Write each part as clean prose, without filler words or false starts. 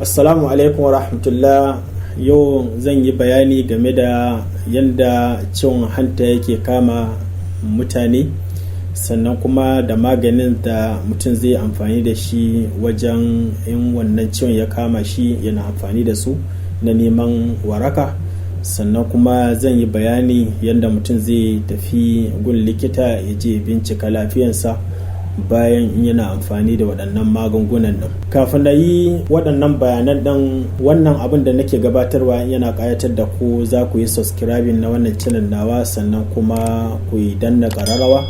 Assalamu alaikum wa rahmatullah. Yau zan yi bayani game da yadda ciwon hanta yake kama mutane, sannan kuma da maganin da mutum zai amfani da shi wajen in wannan ciwon ya kama shi yana amfani da su na neman waraka. Sannan kuma zan yi bayani yadda mutum zai tafi gun likita ya je bincika lafiyansa bayan in yana amfani da waɗannan magungunan ɗin. Kafin na yi waɗannan bayanan ɗin, wannan abin da nake gabatarwa yana ƙayatar da ku, za ku yi subscribing na wannan channel nawa, sannan kuma ku yi danna ƙararrawa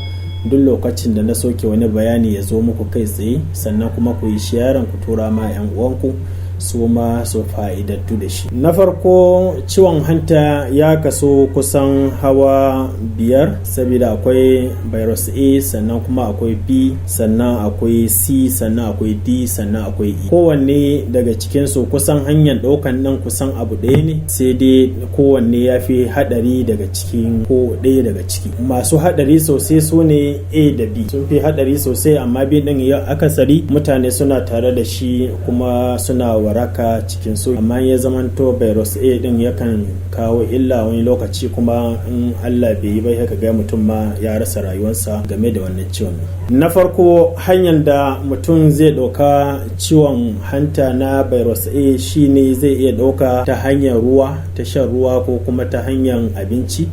duk lokacin da na soke wani bayani ya zo muku kai tsaye, sannan kuma ku yi sharing, ku tura ma 'yan uwanku su ma su fa'idattu da shi. Na farko, ciwon hanta ya kasu kusan hawa biyar, saboda akwai virus A, sannan kuma akwai B, sannan akwai C, sannan akwai D, sannan akwai E. Kowanne daga cikinsu kusan hanyar ɗaukan nan kusan abu ɗaya ne, sai dai kowanne ya fi haɗari daga cikin ko ɗaya daga ciki. Masu haɗari sosai su ne A da B, sun fi haɗari sosai, amma B ɗin ya akasari mutane suna tare da shi kuma suna waraka cikin su. Amma ya zamanto virus A din yakan kawo illa wani lokaci, kuma in Allah bai yi ba ya ga mutum ma ya rasa rayuwarsa game da wannan ciwon. Na farko, hanyar da mutum zai ɗauka ciwon hanta na virus A shine zai iya ɗauka ta hanyar ruwa, ta shan ruwa, ko kuma ta hanyar abinci.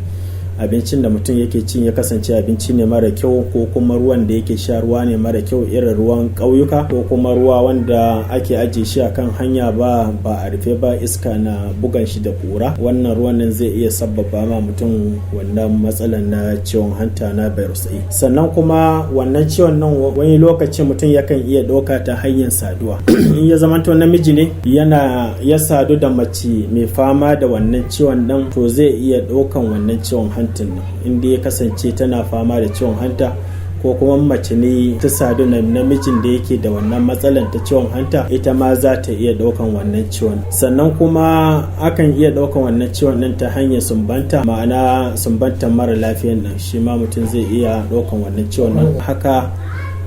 Abincin da mutum yake cin ya kasance abinci ne mara kyau, ko kuma ruwan da yake sha ruwa ne mara kyau, irin ruwan ƙauyuka, ko kuma ruwa wanda ake ajiye shi akan hanya ba a rufe ba, iska na bugan shi da kura. Wannan ruwan nan zai iya sabbaba ma mutum wannan matsalan na ciwon hanta na virus A. Sannan kuma wannan ciwon nan wani lokaci mutum yakan iya ɗauka ta hanyar saduwa. In ya zamanto namiji ne yana ya sadu da mace mai fama da wannan ciwon nan, to zai iya ɗaukan wannan ciwon hanta nan inda ya kasance tana fama da ciwon hanta, ko kuma mace ne ta sadu na namijin da yake da wannan matsalan ta ciwon hanta, ita ma za ta iya ɗaukan wannan ciwon. Sannan kuma akan iya ɗaukan wannan ciwon ɗin ta hanyar sumbanta, ma'ana sumbantar mara lafiyan nan, shi ma mutum zai iya ɗaukan wannan ciwon nan. Haka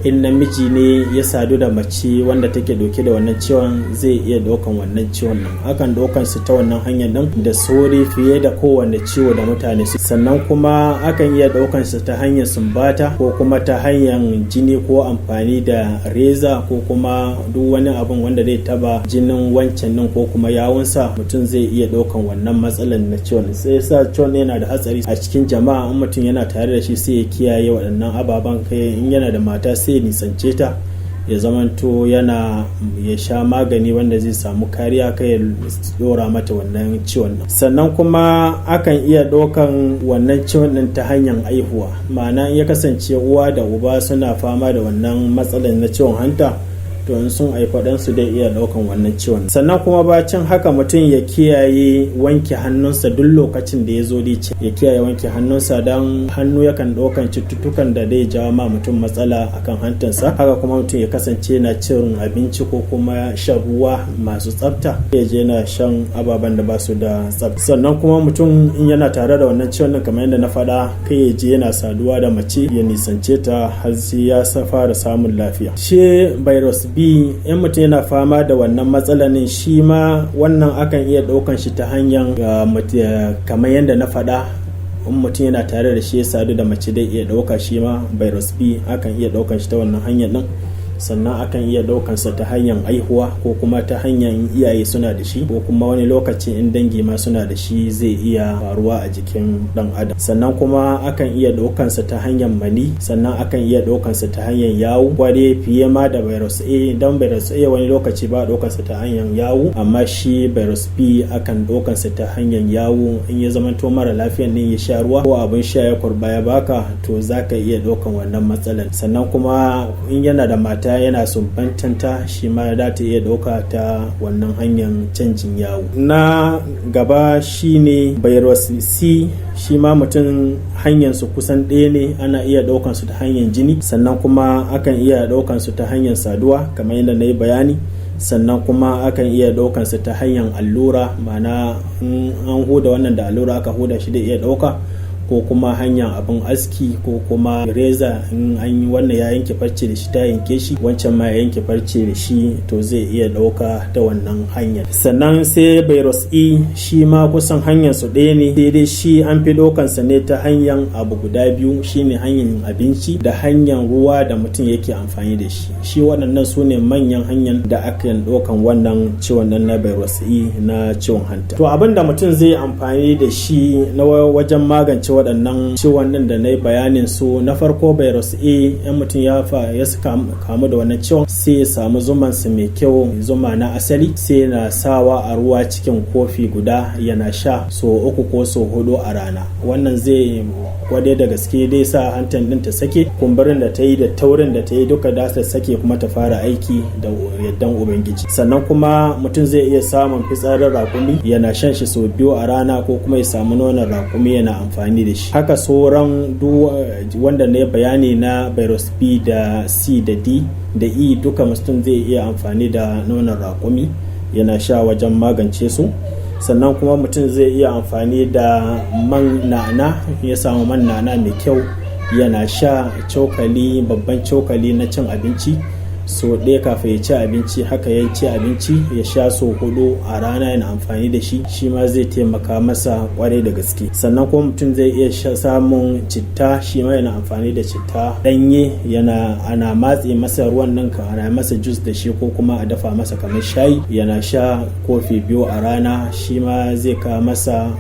in namiji ne ya sadu da mace wanda take dauke da wannan ciwon, zai iya daukan wannan ciwon nan. Akan daukan su ta wannan hanyar nan da sauri fiye da kowanne ciwo da mutane su. Sannan kuma akan iya daukan su ta hanyar sumbata, ko kuma ta hanyar jini, ko amfani da reza, ko kuma duk wani abun wanda zai taba jinin wancan nan ko kuma yawunsa, mutum zai iya daukan wannan matsalan na ciwon. Sai sa ciwon yana da hatsari a cikin jama'a. In mutum yana tare da shi, sai ya kiyaye waɗannan ababen. Kai, in yana da mata, sai ya nisance ta, ya zamanto yana ya sha magani wanda zai samu kariya kai ya dora mata wannan ciwon. Sannan kuma akan iya ɗaukan wannan ciwon ɗin ta hanyar aihuwa, ma'ana in ya kasance uwa da uba suna fama da wannan matsalar na ciwon hanta, to in sun haifa ɗansu dai iya ɗaukan wannan ciwon. Sannan kuma bacin haka, mutum ya kiyaye wanke hannunsa duk lokacin da ya zo ci, ya kiyaye wanke hannunsa, don hannu yakan ɗaukan cututtukan da zai jawo ma mutum matsala akan hantansa. Haka kuma mutum ya kasance na cin abinci ko kuma shan ruwa masu tsafta, ya je na shan ababen da ba su da tsafta. Sannan kuma mutum in yana tare da wannan ciwon nan, kamar yadda na faɗa, kai ya je yana saduwa da mace, ya nisance ta har sai ya fara samun lafiya. Shi virus B, in mutum yana fama da wannan matsalanin, shi ma wannan akan iya ɗaukan shi ta hanyar, kamar yadda na faɗa, in mutum yana tare da shi ya sadu da mace, dai iya ɗauka. Shi ma virus B akan iya ɗaukan shi ta wannan hanyar ɗin. Sannan akan iya ɗaukansa ta hanyar aihuwa, ko kuma ta hanyar iyaye suna da shi, ko kuma wani lokaci in dangi ma suna da shi, zai iya faruwa a jikin ɗan adam. Sannan kuma akan iya ɗaukansa ta hanyar mani, sannan akan iya ɗaukansa ta hanyar yawu kware fiye ma da virus A, don virus A wani lokaci ba ɗaukansa ta hanyar yawu, amma shi virus B akan ɗaukansa ta hanyar yawu. In ya zamanto mara lafiyan ne ya sha ruwa ko abin sha ya kurba ya baka, to zaka iya ɗaukan wannan matsalan. Sannan kuma in yana da mata yana sumbantanta, shi ma za ta iya ɗauka ta wannan hanyar canjin yawu. Na gaba shine virus C. Shi ma mutum hanyar su kusan ɗaya ne, ana iya ɗaukan su ta hanyar jini, sannan kuma akan iya ɗaukan su ta hanyar saduwa kamar yadda na yi bayani, sannan kuma akan iya ɗaukan su ta hanyar allura, ma'ana in an huda wannan da allura aka huda shi da iya ɗauka, ko ko kuma hanyar abin aski ko kuma reza. In an yi wannan ya yanke farce da shi, ta yanke shi, wancan ma ya yanke farce da shi, to zai iya ɗauka ta wannan hanyar. Sannan sai virus E, shi ma kusan hanyar su ɗaya ne, sai dai shi an fi ɗaukansa ne ta hanyar abu guda biyu, shine hanyar abinci da hanyar ruwa da mutum yake amfani da shi. Shi waɗannan su ne manyan hanyar da aka ɗaukan wannan ciwon nan na virus E na ciwon hanta. To abin da mutum zai amfani da shi na wajen magance waɗannan ciwon nan da na yi bayanin su, na farko virus A, in mutum ya kamu da wannan ciwon, sai ya samu zuman su mai kyau, zuma na asali, sai yana sawa a ruwa cikin kofi guda yana sha so 3 ko so 4 a rana. Wannan zai kwade da gaske dai sa hantan din ta sake, kumburin da ta yi da taurin da ta yi duka da ta sake kuma ta fara aiki da yardan Ubangiji. Sannan kuma mutum zai iya samun fitsarin rakumi yana shan shi sau 2 a rana, ko kuma ya samu nonon rakumi yana amfani da shi. Haka sauran duk wanda ne bayani na virus B da C da D da E, duka mutum zai iya amfani da nonon rakumi yana sha wajen magance su. Sannan kuma mutum zai iya amfani da man na'ana, ya samu man na'ana mai kyau yana sha cokali, babban cokali na cin abinci, so 1 kafin ya ci abinci. Haka ya ci abinci ya sha so 4 a rana yana amfani da shi, shi ma zai taimaka masa kwarai da gaske. Sannan kuma mutum zai iya samun citta, shi ma yana amfani da citta danye, yana ana matse masa ruwan nan, ka ana masa juice da shi, ko kuma a dafa masa kamar shayi yana sha kofi 2 a rana, shi ma zai kawo masa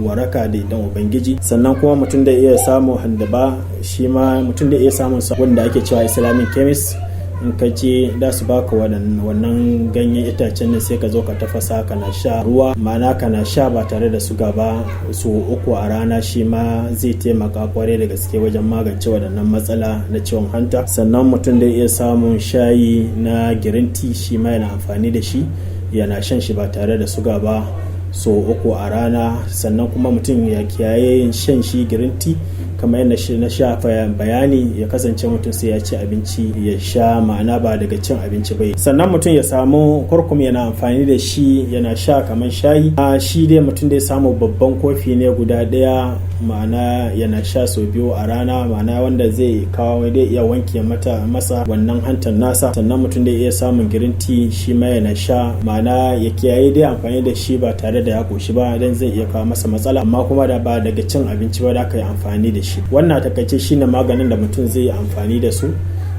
waraka da idan Ubangiji. Sannan kuma mutum da iya samun handaba, shi ma mutum da iya samun wanda ake cewa Islamic chemist, in ka je da su baka wannan ganyen itacen ne, sai ka zo ka tafasa kana sha ruwa, ma'ana kana sha ba tare da suga ba, so 3 a rana, shi ma zai taimaka kwarai da gaske wajen magance waɗannan matsala na ciwon hanta. Sannan mutum da iya samun shayi na green tea, shi ma yana amfani da shi yana shan shi ba tare da suga ba so 3 a rana. Sannan kuma mutum ya kiyaye shan shi green tea kamar yadda na shafa bayani, ya kasance mutum sai ya ci abinci ya sha, ma'ana ba daga cin abinci bai. Sannan mutum ya samu kurkum yana amfani da shi yana sha kamar shayi. A shi dai mutum da ya samu babban kofi ne guda 1, ma'ana yana sha sau 2 a rana, ma'ana wanda zai kawo dai iya wanke mata masa wannan hantar nasa. Sannan mutum da iya samun green tea, shi ma yana sha, ma'ana ya kiyaye dai amfani da shi ba tare da ya koshi ba, dan zai iya kawo masa matsala, amma kuma da ba daga cin abinci ba da aka yi amfani da shi. Wannan takaice shine maganin da mutum zai yi amfani da su.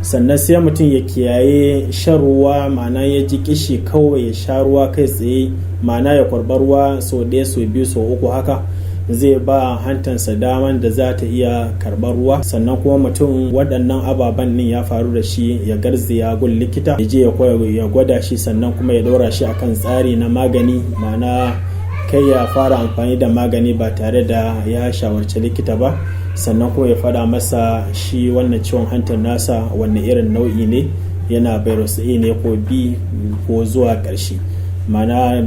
Sannan sai mutum ya kiyaye shan ruwa, ma'ana ya ji kishi kawai ya sha ruwa kai tsaye, ma'ana ya kwarba ruwa sau 1, sau 2, sau 3, haka zai ba hantansa daman da za ta iya karɓar ruwa. Sannan kuma mutum waɗannan ababen nan ya faru da shi, ya garzaya gun likita, ya je ya gwada shi, sannan kuma ya ɗora shi akan tsari na magani, ma'ana kai ya fara amfani da magani ba tare da ya shawarci likita ba. Sannan kuma ya faɗa masa shi wannan ciwon hantar nasa wanne irin nau'i ne, yana virus A ne ko B ko zuwa ƙarshe. Ma'ana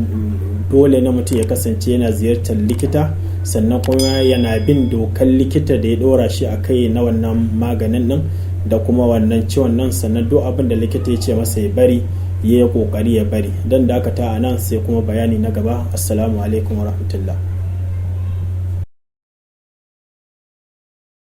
dole ne mutum ya kasance yana ziyartar likita, sannan kuma yana bin dokar likita da ya ɗora shi a kai na wannan maganin ɗin da kuma wannan ciwon nan. Sannan duk abin da likita ya ce masa ya bari, ya yi ƙoƙari ya bari. Don dakata a nan, sai kuma bayani na gaba. Assalamu alaikum warahmatullah.